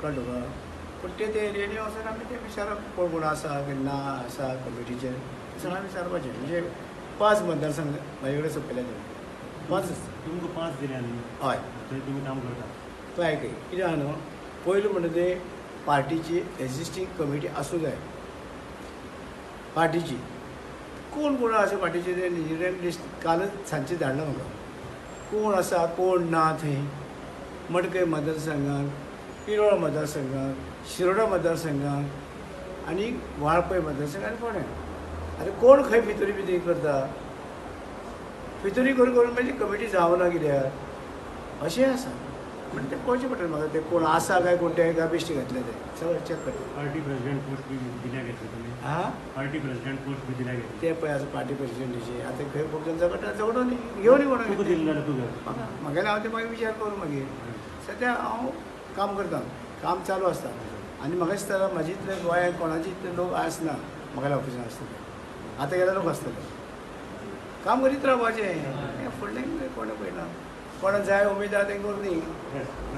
कळ्ळें तुका. पूण ते ते एरियेनी वचून आमी ते विचारप कोण कोण आसा की ना आसा कमिटीचेर सगळ्यांक विचारपाचें. म्हणजे 5 मतदारसंघ म्हाजे कडेन सोंपयले तेणी, 5. तुमकां 5 दिल्या न्ही? हय. थंय तुमी काम करता. तो आयक, कितें आहा न्हू, पयलू म्हणटा ते पार्टीची एग्जिस्टींग कमिटी आसूं जाय. पार्टीची कोण कोण आसा पार्टीचे ते रँक लिस्ट कालच सांजचें धाडलां म्हाका, कोण आसा कोण ना थंय. मडकय मतदारसंघाक, पिरोळ मतदारसंघाक, शिरोडा मतदारसंघाक आनी वाळपय मतदारसंघ आनी फोंडें. आतां कोण खंय फितुरी बितुरी करता, फितुरी करून करून म्हणजे कमिटी जावना कित्याक अशें आसा. म्हणजे तें पळोवचें पडटलें म्हाका, ते कोण आसा काय कोण ते बेश्टे घातले ते सगळें चॅक करता. पार्टी प्रेसिडेंट पोस्ट बी दिल्या घेतली तुमी? हा, पार्टी प्रेसिडेंट पोस्ट बी दिल्या घेतली. ते पळय आसा पार्टी प्रेसिडेंटीची. आतां खंय खूब जाण झगडटा, झगडो न्ही घेवन तुका कोण दिलें जाल्यार तूं घे. म्हागेलें हांव तें मागीर विचार करूं. मागीर सद्या हांव काम करता, काम चालू आसता. आनी म्हाका दिसता म्हाजे इतले गोंयांत कोणाचे इतले लोक आसना म्हागेल्या ऑफिसान आसतले, आतां गेल्यार लोक आसतले. काम करीत रावपाचें, हें फुडलें कोणें पळयना, कोणा जाय उमेद आहा तें करूं न्ही.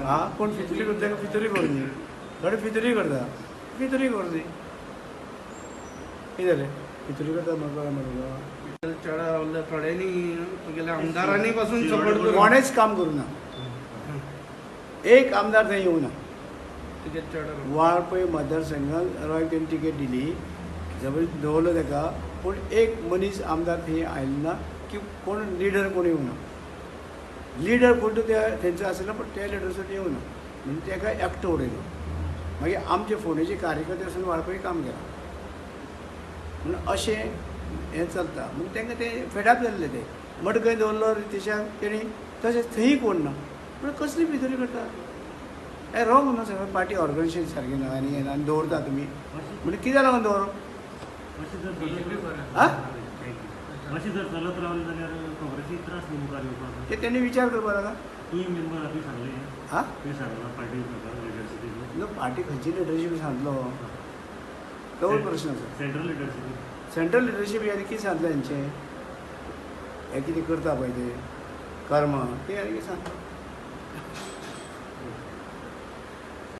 आं, कोण फितुरी करता ताका फितुरी करूं न्ही, थोडे फितुरी करता, फितुरी करूं न्ही. कितें जालें फितुरी करता म्हाका म्हणून चेडा रावल्या थोड्यांनी तुगेल्या आमदारांनी पासून सपोर्ट करून कोणेंच काम करूं ना, एक आमदार थंय येवना. तुगे चेडा वाळपय मतदारसंघात रॉय तेणी तिकेट दिली, जबरदस्त दवरलो ताका, पूण एक मनीस आमदार थंय आयलो ना की कोण लिडर कोण येवना. लिडर कोण तो त्या थंयचो आसलो, पूण त्या लिडर सुद्दां येवना, म्हणून ताका एकटो उडयलो. मागीर आमचे फोंडेचे कार्यकर्ते वचून वाळपय काम केलां. म्हणून अशें हें चलता. म्हणून तांकां ते फेडाप जाल्ले, ते मडकय दवरलो रितेशाक तेणी, तशेंच थंय कोण ना. पूण कसली भितरी करता हें रॉंग न्हू. सगळें पार्टी ऑर्गनायझेशन सारकें ना आनी हें आनी दवरता तुमी, म्हणजे कित्याक लागून दवरप? अशें जर चलत आं, अशें जर चलत रावलें जाल्यार काँग्रेसीक त्रास न्ही मुखार येवपाक. ते तेणी विचार करपाक नाका. तूंय मेंबर आहा, तुवें सांगलें? आं, तुवें सांगलां पार्टी लिडरशिपीक? न्हू, पार्टी खंयची लिडरशीप सांगलो तो प्रश्न आसा. सेंट्रल लिडरशिपीक. सेंट्रल लिडरशीप यानी कितें सांगलें हेंचें, हें कितें करता पळय तें कर्म तें आनी कितें सांगता.